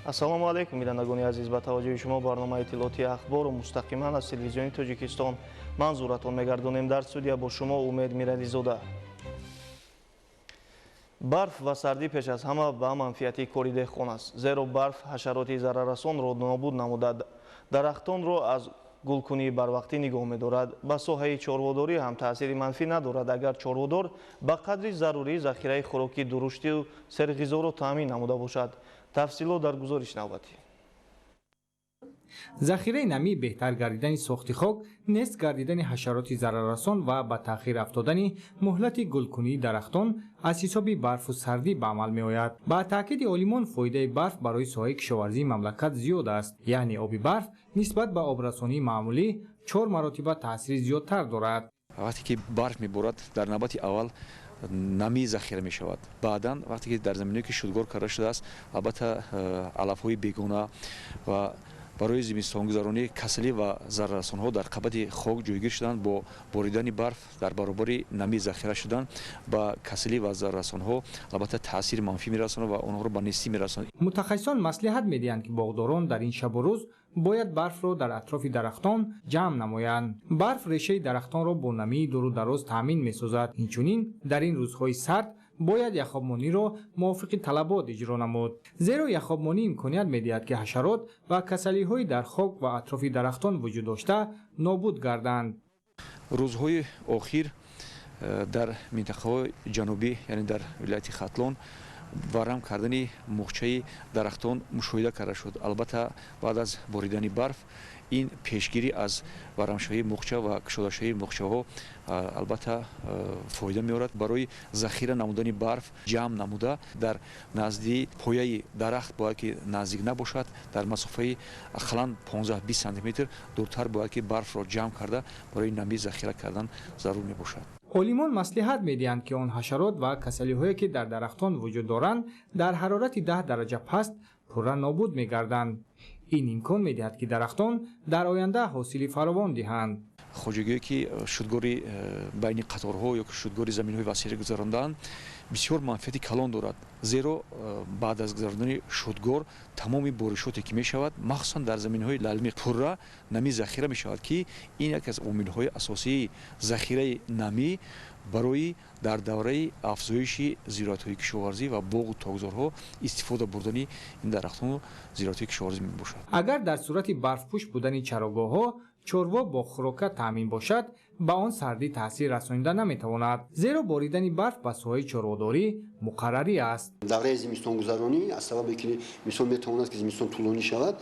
Ассалому алайкум, бинандагони азиз. Ба таваҷҷӯҳи шумо барномаи иттилоотии ахбору мустақиман аз телевизиони Тоҷикистон манзуратон мегардонем. Дар студия бо шумо Умед Мирализода. Барф ва сардӣ пеш аз ҳама ба манфиати кори деҳқон аст, зеро барф ҳашароти зараррасонро нобуд намуда, дарахтонро аз гулкунии барвақтӣ нигоҳ медорад. Ба соҳаи чорводорӣ ҳам таъсири манфӣ надорад, агар чорводор ба қадри зарурӣ захираи хӯроки дуруштию серғизоро таъмин намуда бошад. Тафсилот дар гузориш навбатӣ. Захираи намӣ, беҳтар гардидани сохти хок, нест гардидани ҳашароти зараррасон ва ба таъхир афтодани муҳлати гулкунии дарахтон аз ҳисоби барфу сардӣ ба амал меояд. Ба таъкиди олимон, фоидаи барф барои соҳаи кишоварзии мамлакат зиёд аст. Яъне оби барф нисбат ба обрасонии маъмулӣ 4 маротиба таъсири зиёдтар дорад. Вақте ки барф меборад, дар навбати аввал намӣ захира мешавад. Баъдан вақте ки дар заминое ки шудгор карда шудааст, албатта алафҳои бегона ва барои зимистонгузаронӣ касалӣ ва зараррасонҳо дар қабати хок ҷойгир шуданд, бо боридани барф дар баробари намӣ захира шудан ба касалӣ ва зараррасонҳо албатта таъсири манфӣ мерасонад ва онҳоро ба нестӣ мерасонад. Мутахассисон маслиҳат медиҳанд, ки боғдорон дар ин шабу рӯз бояд барфро дар атрофи дарахтон ҷамъ намоянд. Барф решаи дарахтонро бо намии дуру дароз таъмин месозад. Инчунин дар ин рӯзҳои сард бояд яхобмониро мувофиқи талабот иҷро намуд, зеро яхобмонӣ имконият медиҳад, ки ҳашарот ва касалиҳои дар хок ва атрофи дарахтон вуҷуд дошта нобуд гарданд. Рӯзҳои охир дар минтақаҳои ҷанубӣ, яъне дар вилояти Хатлон, варам кардани муғчаи дарахтон мушоҳида карда шуд. Албатта баъд аз боридани барф ин пешгирӣ аз варамшавии муғча ва кушодашавии муғчаҳо албатта фоида меорад. Барои захира намудани барф ҷамъ намуда дар назди пояи дарахт бояд ки наздик набошад, дар масофаи ақаллан 15-20 сантиметр дуртар бояд ки барфро ҷамъ карда барои намӣ захира кардан зарур мебошад. Олимон маслиҳат медиҳанд, ки он ҳашарот ва касалиҳое ки дар дарахтон вуҷуд доранд, дар ҳарорати 10 дараҷа паст пурра нобуд мегарданд. Ин имкон медиҳад, ки дарахтон дар оянда ҳосили фаровон диҳанд. Хоҷагие ки шудгори байни қаторҳо ё ки шудгори заминҳои васеъро гузарондаанд, бисёр манфиати калон дорад, зеро баъд аз гузарондани шудгор тамоми боришоте ки мешавад, махсусан дар заминҳои лалмӣ пурра намӣ захира мешавад, ки ин яке аз омилҳои асосии захираи намӣ барои дар давраи афзоиши зироатҳои кишоварзӣ ва боғу токзорҳо истифода бурдани ин дарахтону зироатҳои кишоварзӣ мебошад. Агар дар сурати барфпӯш будани чарогоҳҳо чорво бо хӯрока таъмин бошад, ба он сардӣ таъсир расонида наметавонад, зеро боридани барф ба соҳаи чорводорӣ муқаррарӣ аст. Давраи зимистонгузаронӣ аз сабабе ки мисол метавонад ки зимистон тӯлонӣ шавад,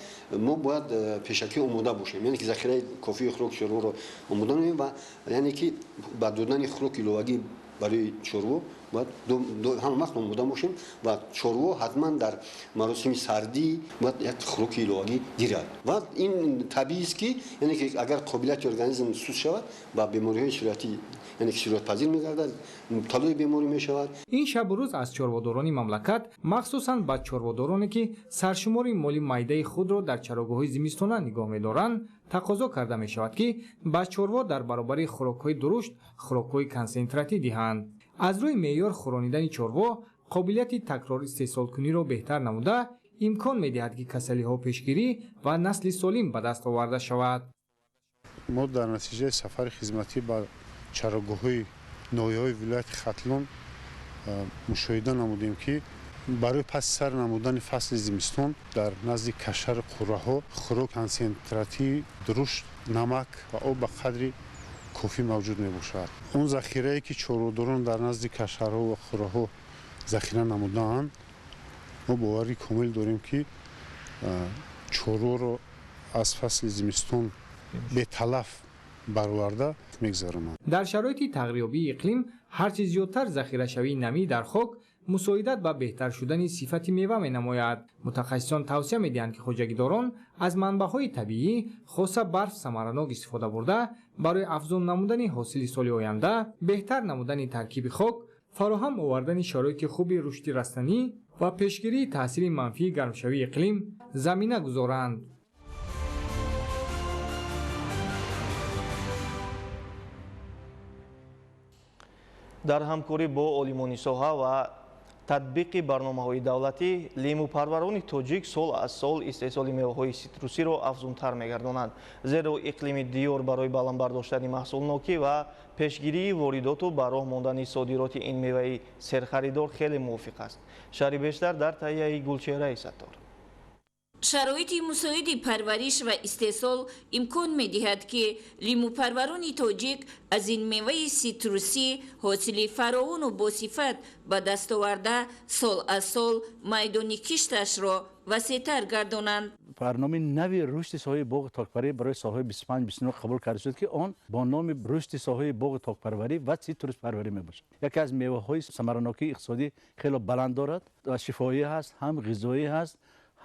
мо бояд пешакӣ омода бошем, яъне ки захираи кофии хӯроки чорворо омода намоем ва яъне ки ба додани хӯроки иловагӣ барои чорво бояд ҳама вақт омода бошем ва чорво ҳатман дар маросими сардӣ бояд як хӯроки иловагӣ гирад. Ва ин табиист ки яъне ки агар қобилияти организм суст шавад, ба бемориҳои сироятӣ, яъне ки сироятпазир мегардад, мубталои беморӣ мешавад. Ин шабу рӯз аз чорводорони мамлакат, махсусан ба чорводороне ки саршумори моли майдаи худро дар чарогоҳҳои зимистона нигоҳ медоранд, тақозо карда мешавад, ки ба чорво дар баробари хӯрокҳои дурушт хӯрокҳои консентратӣ диҳанд. Аз рӯи меъёр хӯронидани чорво қобилияти такрор истеҳсолкуниро беҳтар намуда, имкон медиҳад, ки касалиҳо пешгирӣ ва насли солим ба даст оварда шавад. Мо дар натиҷаи сафари хизматӣ ба чарогоҳҳои ноҳияҳои вилояти Хатлон мушоҳида намудем, ки барои паси сар намудани фасли зимистон дар назди кашари қурраҳо хӯрок консентратии дурушт, намак ва об ба қадри кофӣ мавҷуд мебошад. Он захирае ки чорводорон дар назди кашарҳо ва қурраҳо захира намудаанд, мо боварии комил дорем, ки чорворо аз фасли зимистон беталаф бароварда мегузаронанд. Дар шароити тағйирёбии иқлим ҳарчи зиёдтар захирашавии намӣ дар хок мусоидат ба беҳтар шудани сифати мева менамояд. Мутахассисон тавсия медиҳанд, ки хоҷагидорон аз манбаъҳои табиӣ, хоса барф, самаранок истифода бурда, барои афзун намудани ҳосили соли оянда, беҳтар намудани таркиби хок, фароҳам овардани шароити хуби рушди растанӣ ва пешгирии таъсири манфии гармшавии иқлим замина гузоранд. Дар ҳамкорӣ бо олимони соҳа ва Татбиқи барномаҳои давлатӣ лимӯпарварони тоҷик сол аз сол истеҳсоли меваҳои ситрусиро афзунтар мегардонанд, зеро иқлими диёр барои баланд бардоштани маҳсулнокӣ ва пешгирии воридоту ба роҳ мондани содироти ин меваи серхаридор хеле мувофиқ аст. Шарҳи бештар дар таҳияи Гулчеҳраи Саттор. Шароити мусоиди парвариш ва истеҳсол имкон медиҳад, ки лимӯпарварони тоҷик аз ин меваи ситрусӣ ҳосили фаровону босифат ба даст оварда, сол аз сол майдони кишташро васеътар гардонанд. Барномаи нави рушди соҳаи боғу токпарварӣ барои солҳои 25-29 қабул карда шуд, ки он бо номи рушди соҳаи боғу токпарварӣ ва ситруспарварӣ мебошад. Яке аз меваҳои самаранокии иқтисодӣ хело баланд дорад ва шифоӣ ҳаст, ҳам ғизоӣ ҳаст,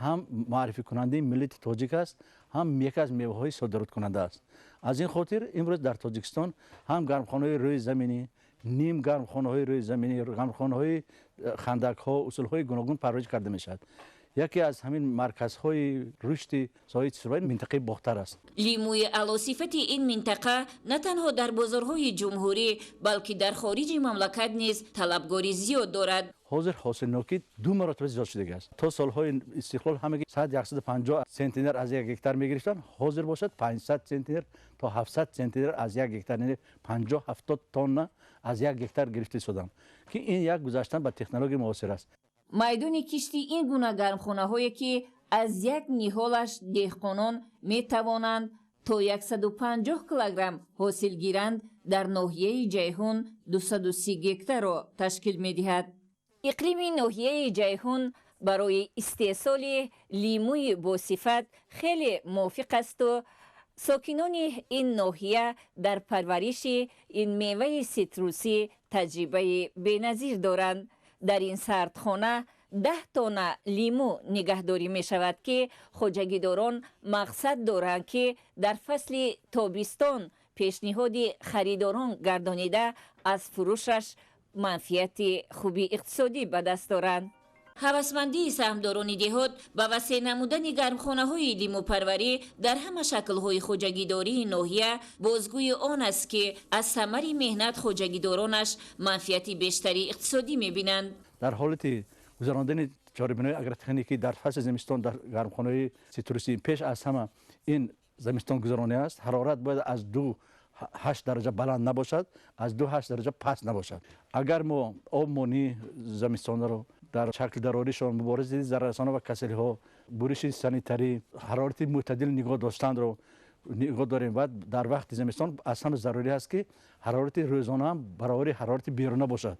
ҳам маърификунандаи миллати тоҷик аст, ҳам яке аз меваҳои содироткунанда аст. Аз ин хотир имрӯз дар Тоҷикистон ҳам гармхонаҳои рӯи заминӣ, ним гармхонаҳои рӯи заминӣ, гармхонаҳои хандакҳо, усулҳои гуногун парвариш карда мешавад. Яке аз ҳамин марказҳои рушди соҳаи ситрусӣ минтақаи Бохтар аст. Лимӯи аълосифати ин минтақа на танҳо дар бозорҳои ҷумҳурӣ, балки дар хориҷи мамлакат низ талабгорӣ зиёд дорад. Ҳозир ҳосилнокӣ 2 маротиба зиёд шудагиаст. То солҳои истиқлол ҳамаги 150 центнер аз як гектар мегирифтанд, ҳозир бошад 500 центнер то 700 центнер аз як гектар, яъне 50-70 тонна аз як гектар гирифта шуданд, ки ин як гузаштан ба технологияи муосир аст. Майдони кишти ин гуна гармхонаҳое, ки аз як ниҳолаш деҳқонон метавонанд то 150 килограмм ҳосил гиранд, дар ноҳияи Ҷайҳун 230 гектарро ташкил медиҳад. Иқлими ноҳияи Ҷайҳун барои истеҳсоли лимӯи босифат хеле мувофиқ асту сокинони ин ноҳия дар парвариши ин меваи ситрусӣ таҷрибаи беназир доранд. Дар ин сардхона 10 тонна лимӯ нигаҳдорӣ мешавад, ки хоҷагидорон мақсад доранд, ки дар фасли тобистон пешниҳоди харидорон гардонида, аз фурӯшаш манфиати хуби иқтисодӣ ба даст доранд. Ҳавасмандии саҳмдорони деҳот ба васеъ намудани гармхонаҳои лимӯпарварӣ дар ҳама шаклҳои хоҷагидории ноҳия бозгӯи он аст, ки аз самари меҳнат хоҷагидоронаш манфиати бештари иқтисодӣ мебинанд. Дар ҳолати гузарондани чорабиниҳои агротехникӣ дар фасли зимистон дар гармхонаҳои ситрусӣ пеш аз ҳама ин зимистонгузаронӣ аст. Ҳарорат бояд аз 2-8 дараҷа баланд набошад, аз 2-8 дараҷа паст набошад. Агар мо обмонии зимистонаро дар шакли дароришон, муборизаи зараррасонҳо ва касалиҳо, буриши санитарӣ, ҳарорати мӯътадил нигоҳ доштанро нигоҳ дорем ва дар вақти зимистон аз ҳама зарурӣ аст, ки ҳарорати рӯзона ҳам баробари ҳарорати беруна бошад.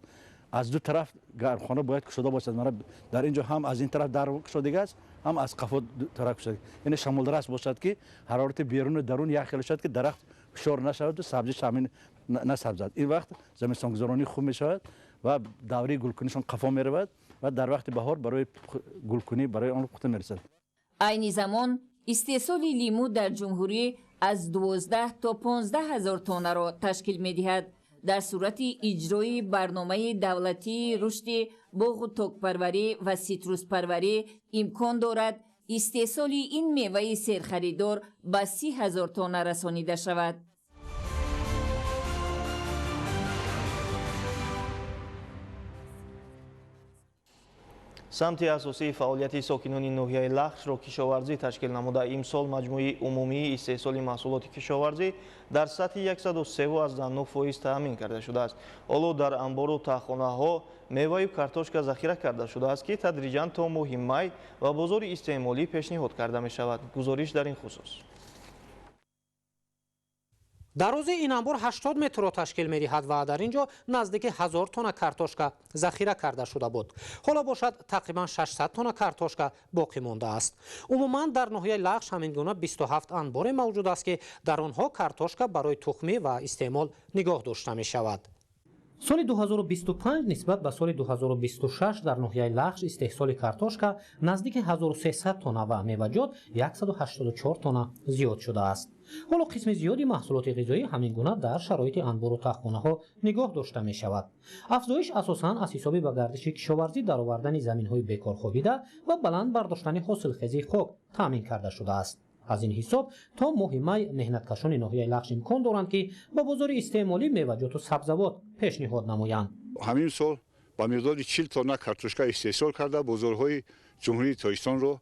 Аз ду тараф гармхона бояд кушода бошад. Мана дар ин ҷо ҳам аз ин тараф дар кушодага аст, ҳам аз қафо тараф кушода, яъне шамолрас бошад, ки ҳарорати беруну дарун як хел шавад, ки дарахт ҳушёр нашаваду сабзиш ҳамин насабзад. Ин вақт зимистонгузаронӣ хуб мешавад ва давраи гулкунишон қафо меравад ва дар вақти баҳор барои гулкунӣ барои он пухта мерасад. Айни замон истеҳсоли лимӯ дар ҷумҳурӣ аз 12 то 15 ҳазор тоннаро ташкил медиҳад. Дар сурати иҷрои барномаи давлатии рушди боғу токпарварӣ ва ситруспарварӣ имкон дорад истеҳсоли ин меваи серхаридор ба 30 ҳазор тонна расонида шавад. Самти асосии фаъолияти сокинони ноҳияи Лахшро кишоварзӣ ташкил намуда. Имсол маҷмӯи умумии истеҳсоли маҳсулоти кишоварзӣ дар сатҳи 103,9% таъмин карда шудааст. Ҳоло дар анбору таҳхонаҳо меваю картошка захира карда шудааст, ки тадриҷан то моҳи май ба бозори истеъмолӣ пешниҳод карда мешавад. Гузориш дар ин хусус. Дарозии ин анбор 80 метрро ташкил медиҳад ва дар ин ҷо наздики 1000 тонна картошка захира карда шуда буд. Ҳоло бошад тақрибан 600 тонна картошка боқӣ мондааст. Умуман дар ноҳияи Лахш ҳамин гуна 27 анборе мавҷуд аст, ки дар онҳо картошка барои тухмӣ ва истеъмол нигоҳ дошта мешавад. Соли 2025 нисбат ба соли 2026 дар ноҳияи Лахш истеҳсоли картошка наздики 1300 тонна ва меваҷот 184 тонна зиёд шудааст. Ҳоло қисми зиёди маҳсулоти ғизоӣ ҳамин гуна дар шароити анбору таҳхонаҳо нигоҳ дошта мешавад. Афзоиш асосан аз ҳисоби ба гардиши кишоварзӣ даровардани заминҳои бекорхобида ва баланд бардоштани ҳосилхезии хок таъмин карда шудааст. Аз ин ҳисоб то моҳи май меҳнаткашони ноҳияи Лахш имкон доранд, ки ба бозори истеъмолӣ меваҷоту сабзавот пешниҳод намоянд. Ҳамин сол Ба миқдори 40 тонна картошка истеҳсол карда, бозорҳои Ҷумҳурии Тоҷикистонро,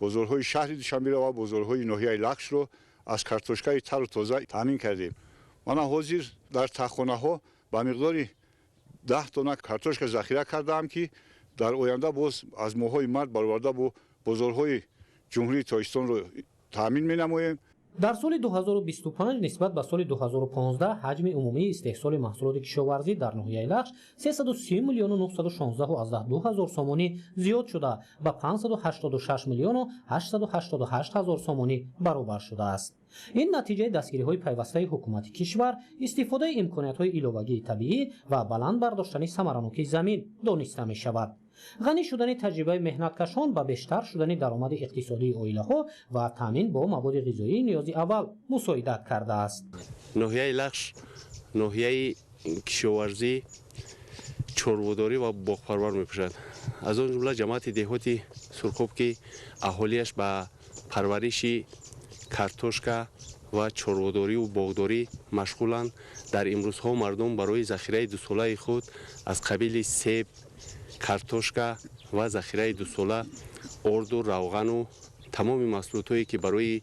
бозорҳои шаҳри Душанберо ва бозорҳои ноҳияи Лахшро аз картошкаи тару тоза таъмин кардем. Мана ҳозир дар таххонаҳо ба миқдори 10 тонна картошка захира кардаам, ки дар оянда боз аз моҳҳои март бароварда бо бозорҳои Ҷумҳурии Тоҷикистонро таъмин менамоем. Дар соли 2025 нисбат ба соли 2015 ҳаҷми умумии истеҳсоли маҳсулоти кишоварзӣ дар ноҳияи Лахш 330 миллиону 916,2 ҳазор сомонӣ зиёд шуда, ба 586 миллиону 888 ҳазор сомонӣ баробар шудааст. Ин натиҷаи дастгириҳои пайвастаи ҳукумати кишвар, истифодаи имкониятҳои иловагии табиӣ ва баланд бардоштани самаранокии замин дониста мешавад. Ғанӣ шудани таҷрибаи меҳнаткашон ба бештар шудани даромади иқтисодии оилаҳо ва таъмин бо маводи ғизоии ниёзи аввал мусоидат кардааст. Ноҳияи Лахш ноҳияи кишоварзӣ, чорводорӣ ва боғпарвар мепӯшад. Аз он ҷумла ҷамоати деҳоти Сурхоб, ки аҳолиаш ба парвариши картошка ва чорводорию боғдорӣ машғуланд. Дар имрӯзҳо мардум барои захираи дусолаи худ аз қабили себ, картошка ва захираи дусола орду, равғану тамоми маҳсулотҳое, ки барои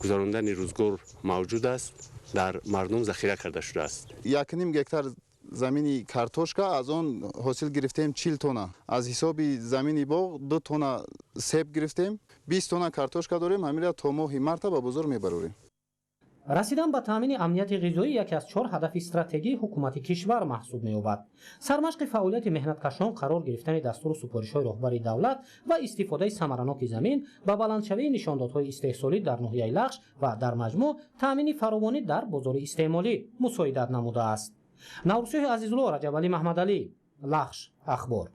гузарондани рӯзгор мавҷуд аст, дар мардум захира карда шудааст. 1,5 гектар замини картошка, аз он ҳосил гирифтем 40 тонна. Аз ҳисоби замини боғ 2 тонна себ гирифтем, 20 тонна картошка дорем, ҳамира то моҳи марта ба бозор мебарорем. Расидан ба таъмини амнияти ғизоӣ яке аз 4 ҳадафи стратегии ҳукумати кишвар маҳсуб меёбад. Сармашқи фаъолияти меҳнаткашон қарор гирифтани дастуру супоришҳои роҳбари давлат ва истифодаи самараноки замин ба баландшавии нишондодҳои истеҳсолӣ дар ноҳияи Лахш ва дар маҷмӯъ таъмини фаровонӣ дар бозори истеъмолӣ мусоидат намудааст. Наврӯзшоҳи Азизулло, Раҷабалӣ Маҳмадалӣ, Лахш, Ахбор.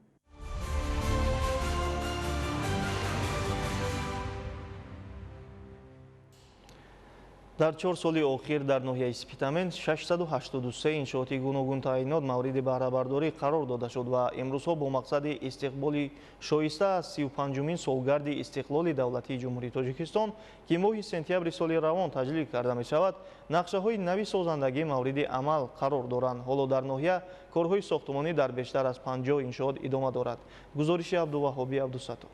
Дар 4 соли охир дар ноҳияи Спитамен 683 иншооти гуногунтаъинот мавриди баҳрабардорӣ қарор дода шуд ва имрӯзҳо бо мақсади истиқболи шоиста аз 35-умин солгарди истиқлоли давлатии Ҷумҳурии Тоҷикистон, ки моҳи сентябри соли равон таҷлил карда мешавад, нақшаҳои нави созандагӣ мавриди амал қарор доранд. Ҳоло дар ноҳия корҳои сохтумонӣ дар бештар аз 50 иншоот идома дорад. Гузориши Абдуваҳоби Абдусаттор.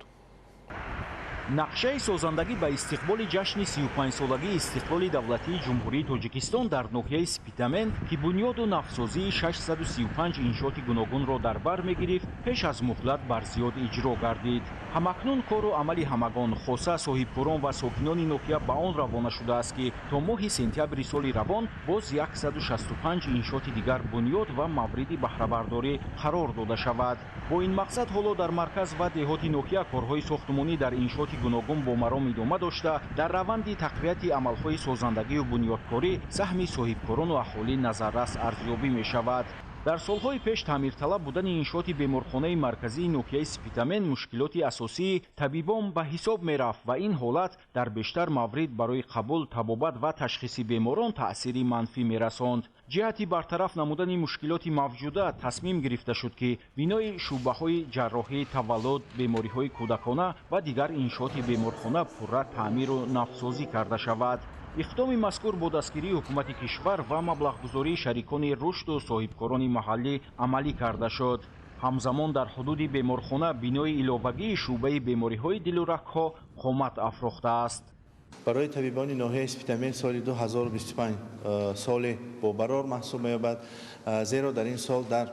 Нақшаи созандагӣ ба истиқболи ҷашни 35-солагии истиқлоли давлатии Ҷумҳурии Тоҷикистон дар ноҳияи Спитамен, ки бунёду навсозии 635 иншооти гуногунро дар бар мегирифт, пеш аз муҳлат барзиёд иҷро гардид. Ҳамакнун кору амали ҳамагон, хоса соҳибкорон ва сокинони ноҳия ба он равона шудааст, ки то моҳи сентябри соли равон боз 165 иншооти дигар бунёд ва мавриди баҳрабардорӣ қарор дода шавад. Бо ин мақсад ҳоло дар марказ ва деҳоти ноҳия корҳои сохтумонӣ дар иншооти гуногун бо маром идома дошта, дар раванди тақвияти амалҳои созандагию бунёдкорӣ саҳми соҳибкорону аҳолӣ назаррас арзёбӣ мешавад. Дар солҳои пеш таъмирталаб будани иншооти беморхонаи марказии ноҳияи Спитамен мушкилоти асосии табибон ба ҳисоб мерафт ва ин ҳолат дар бештар маврид барои қабул, табобат ва ташхиси беморон таъсири манфӣ мерасонд. Ҷиҳати бартараф намудани мушкилоти мавҷуда тасмим гирифта шуд, ки бинои шӯъбаҳои ҷарроҳӣ, таваллуд, бемориҳои кӯдакона ва дигар иншооти беморхона пурра таъмиру навсозӣ карда шавад. Иқдоми мазкур бо дастгирии ҳукумати кишвар ва маблағгузории шарикони рушду соҳибкорони маҳаллӣ амалӣ карда шуд. Ҳамзамон дар ҳудуди беморхона бинои иловагии шӯъбаи бемориҳои дилу рагҳо қомат афрохтааст. Барои табибони ноҳияи Спитамен соли 2025 соли бобарор маҳсуб меёбад, зеро дар ин сол дар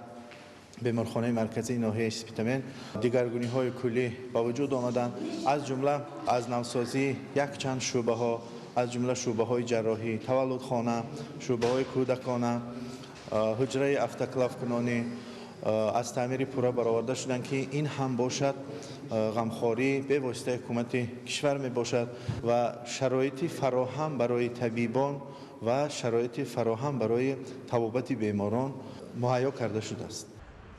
беморхонаи марказии ноҳияи Спитамен дигаргуниҳои куллӣ ба вуҷуд омаданд, аз ҷумла аз навсозии якчанд шӯъбаҳо, аз ҷумла шӯъбаҳои ҷарроҳӣ, таваллудхона, шӯъбаҳои кӯдакона, ҳуҷраи автоклавкунонӣ аз таъмири пурра бароварда шуданд, ки ин ҳам бошад ғамхории бевоситаи ҳукумати кишвар мебошад ва шароити фароҳам барои табибон ва шароити фароҳам барои табобати беморон муҳайё карда шудааст.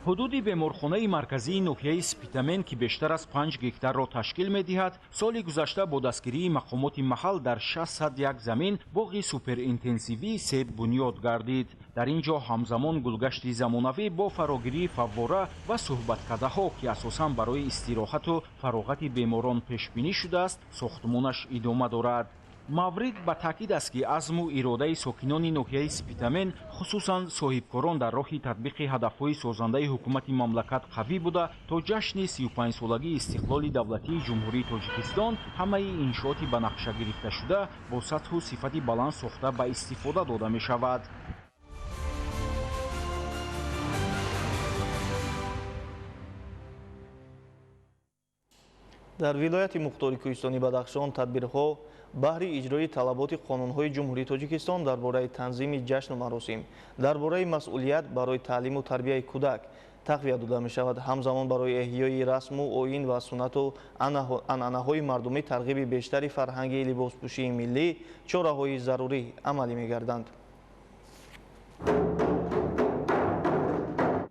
Ҳудуди беморхонаи марказии ноҳияи Спитамен, ки бештар аз 5 гектарро ташкил медиҳад, соли гузашта бо дастгирии мақомоти маҳал дар 601 замин боғи суперинтенсивии себ бунёд гардид. Дар ин ҷо ҳамзамон гулгашти замонавӣ бо фарогирии фаввора ва суҳбаткадаҳо, ки асосан барои истироҳату фароғати беморон пешбинӣ шудааст, сохтмонаш идома дорад. Маврид ба таъкид аст, ки азму иродаи сокинони ноҳияи Спитамен, хусусан соҳибкорон, дар роҳи татбиқи ҳадафҳои созандаи ҳукумати мамлакат қавӣ буда, то ҷашни 35-солагии истиқлоли давлатии Ҷумҳурии Тоҷикистон ҳамаи иншооти ба нақша гирифташуда бо сатҳу сифати баланд сохта ба истифода дода мешавад. Дар вилояти мухтори кӯҳистони Бадахшон тадбирҳо баҳри иҷрои талаботи қонунҳои Ҷумҳурии Тоҷикистон дар бораи танзими ҷашну маросим, дар бораи масъулият барои таълиму тарбияи кӯдак тақвият дода мешавад. Ҳамзамон барои эҳёи расму оин ва суннату анъанаҳои мардумӣ, тарғиби бештари фарҳанги либоспӯшии миллӣ чораҳои зарурӣ амалӣ мегарданд.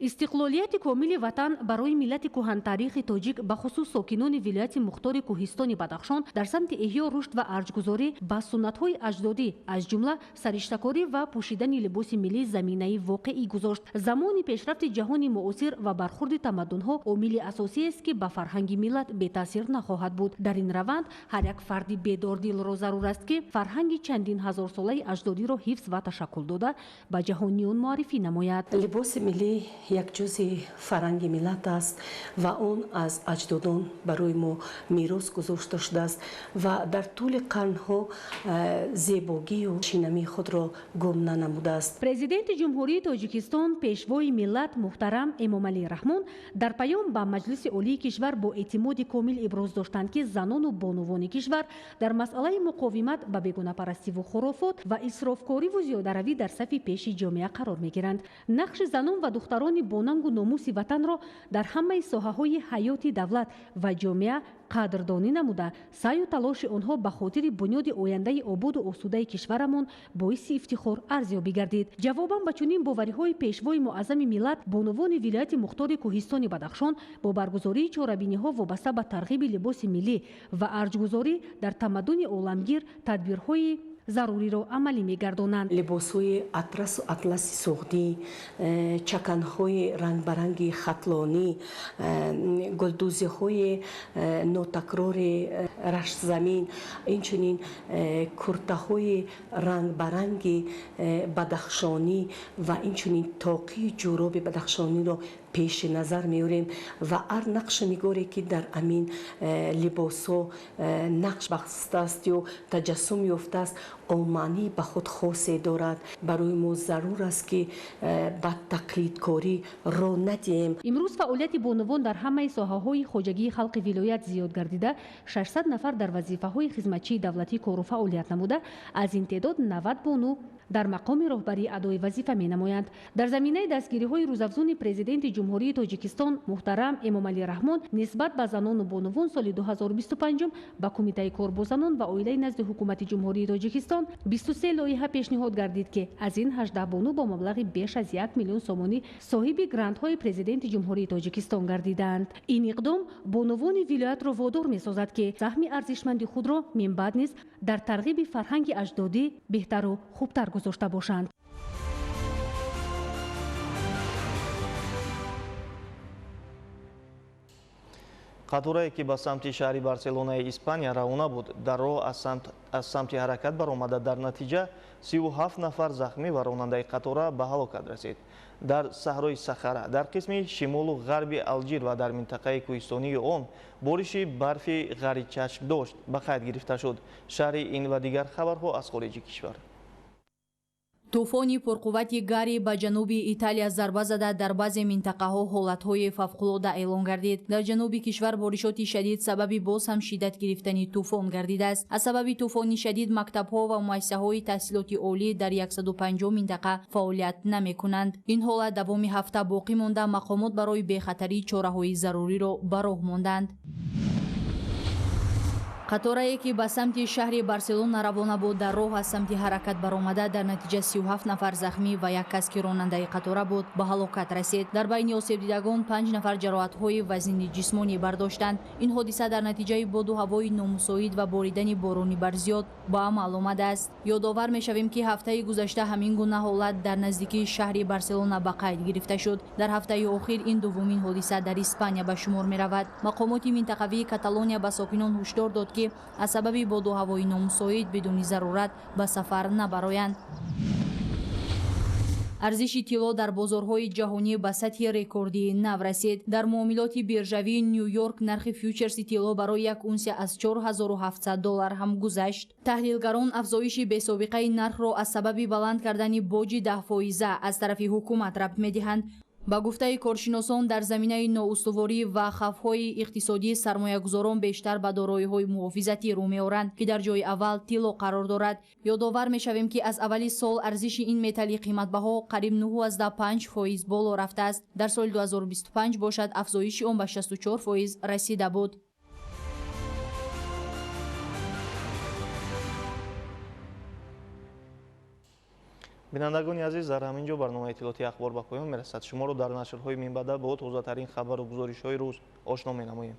Истиқлолияти комили ватан барои миллати кӯҳантарихи тоҷик, бахусус сокинони вилояти мухтори кӯҳистони Бадахшон, дар самти эҳё, рушд ва арҷгузорӣ ба суннатҳои аҷдодӣ, аз ҷумла сариштакорӣ ва пӯшидани либоси миллӣ заминаи воқеӣ гузошт. Замони пешрафти ҷаҳони муосир ва бархурди тамаддунҳо омили асосиест, ки ба фарҳанги миллат бетаъсир нахоҳад буд. Дар ин раванд ҳар як фарди бедордилро зарур аст, ки фарҳанги чандин ҳазорсолаи аҷдодиро ҳифз ва ташаккул дода, ба ҷаҳониён муаррифӣ намояд. Либоси миллӣ як ҷузъи фарҳанги миллат аст ва он аз аҷдодон барои мо мерос гузошта шудааст ва дар тӯли қарнҳо зебогию шинамии худро гум нанамудааст. Президенти Ҷумҳурии Тоҷикистон, Пешвои миллат муҳтарам Эмомалӣ Раҳмон дар паём ба Маҷлиси Олии кишвар бо эътимоди комил иброз доштанд, ки занону бонувони кишвар дар масъалаи муқовимат ба бегонапарастиву хурофот ва исрофкориву зиёдаравӣ дар сафи пеши ҷомеа қарор мегиранд. Нақши занон ва духтарони бонангу номуси ватанро дар ҳамаи соҳаҳои ҳаёти давлат ва ҷомеа қадрдонӣ намуда, саъю талоши онҳо ба хотири бунёди ояндаи ободу осудаи кишварамон боиси ифтихор арзёбӣ гардид. Ҷавобан ба чунин бовариҳои пешвои муаззами миллат, бонувони вилояти мухтори кӯҳистони Бадахшон бо баргузории чорабиниҳо вобаста ба тарғиби либоси миллӣ ва арҷгузорӣ дар тамаддуни оламгир тадбирҳои заруриро амалӣ мегардонанд. Либосҳои атрасу атласи суғдӣ, чаканҳои рангбаранги хатлонӣ, гулдӯзиҳои нотакрори раштзамин, инчунин куртаҳои рангбаранги бадахшонӣ ва инчунин тоқии ҷӯроби бадахшониро пеши назар меорем ва ҳар нақшу нигоре, ки дар амин либосҳо нақш бастааст ё таҷассум ёфтааст, он маънӣ ба худ хосе дорад. Барои мо зарур аст, ки ба тақлидкорӣ роҳ надиҳем. Имрӯз фаъолияти бонувон дар ҳамаи соҳаҳои хоҷагии халқи вилоят зиёд гардида, 600 нафар дар вазифаҳои хизматчии давлатӣ кору фаъолият намуда, аз ин теъдод 90 бону дар мақоми роҳбарӣ адои вазифа менамоянд. Дар заминаи дастгириҳои рӯзафзуни Президенти Ҷумҳурии Тоҷикистон муҳтарам Эмомалӣ Раҳмон нисбат ба занону бонувон соли 2025 ба Кумитаи кор бо занон ва оилаи назди Ҳукумати Ҷумҳурии Тоҷикистон 23 лоиҳа пешниҳод гардид, ки аз ин 18 бону бо маблағи беш аз 1 миллион сомонӣ соҳиби грантҳои Президенти Ҷумҳурии Тоҷикистон гардидаанд. Ин иқдом бонувони вилоятро водор месозад, ки саҳми арзишманди худро минбаъд низ дар тарғиби фарҳанги аҷдодӣ беҳтару хубтар гузошта бошанд. Қаторае, ки ба самти шаҳри Барселонаи Испания равона буд, дар роҳ аз самти ҳаракат баромада, дар натиҷа 37 нафар захмӣ ва ронандаи қатора ба ҳалокат расид. Дар саҳрои Сахара, дар қисми шимолу ғарби Алҷир ва дар минтақаи кӯҳистонии он бориши барфи ғайричашмдошт ба қайд гирифта шуд. Шарҳи ин ва дигар хабарҳо аз хориҷи кишвар. Тӯфони пурқуввати Гарри ба ҷануби Италия зарба зада, дар баъзе минтақаҳо ҳолатҳои фавқулода эълон гардид. Дар ҷануби кишвар боришоти шадид сабаби боз ҳам шиддат гирифтани тӯфон гардидааст. Аз сабаби тӯфони шадид мактабҳо ва муассисаҳои таҳсилоти олӣ дар 150 минтақа фаъолият намекунанд. Ин ҳолат давоми ҳафта боқӣ монда, мақомот барои бехатарӣ чораҳои заруриро ба роҳ монданд. Қаторае, ки ба самти шаҳри Барселона равона буд, дар роҳ аз самти ҳаракат баромада, дар натиҷа 37 нафар захмӣ ва як кас, ки ронандаи қатора буд, ба ҳалокат расид. Дар байни осебдидагон 5 нафар ҷароҳатҳои вазнини ҷисмонӣ бардоштанд. Ин ҳодиса дар натиҷаи боду ҳавои номусоид ва боридани борони барзиёд ба амал омадааст. Ёдовар мешавем, ки ҳафтаи гузашта ҳамин гуна ҳолат дар наздикии шаҳри Барселона ба қайд гирифта шуд. Дар ҳафтаи охир ин дуввумин ҳодиса дар Испания ба шумор меравад. Мақомоти минтақавии Каталония ба сокинон ҳушдор дод, ки ки аз сабаби боду ҳавои номусоид бидуни зарурат ба сафар набароянд. Арзиши тилло дар бозорҳои ҷаҳонӣ ба сатҳи рекордии нав расид. Дар муомилоти биржавии Нью-Йорк нархи фьючерси тилло барои як унсия аз 4700 доллар ҳам гузашт. Таҳлилгарон афзоиши бесобиқаи нархро аз сабаби баланд кардани боҷи 10% аз тарафи ҳукумат рабт медиҳанд. Ба гуфтаи коршиносон, дар заминаи ноустуворӣ ва хавфҳои иқтисодӣ сармоягузорон бештар ба дороиҳои муҳофизатӣ рӯ меоранд, ки дар ҷои аввал тилло қарор дорад. Ёдовар мешавем, ки аз аввали сол арзиши ин металли қиматбаҳо қариб 9,5% боло рафтааст. Дар соли 2025 бошад, афзоиши он ба 64% расида буд. Бинандагони азиз, дар ҳамин ҷо барномаи иттилоотии ахбор ба поён мерасад. Шуморо дар нашрҳои минбаъда бо тозатарин хабару гузоришҳои рӯз ошно менамоем.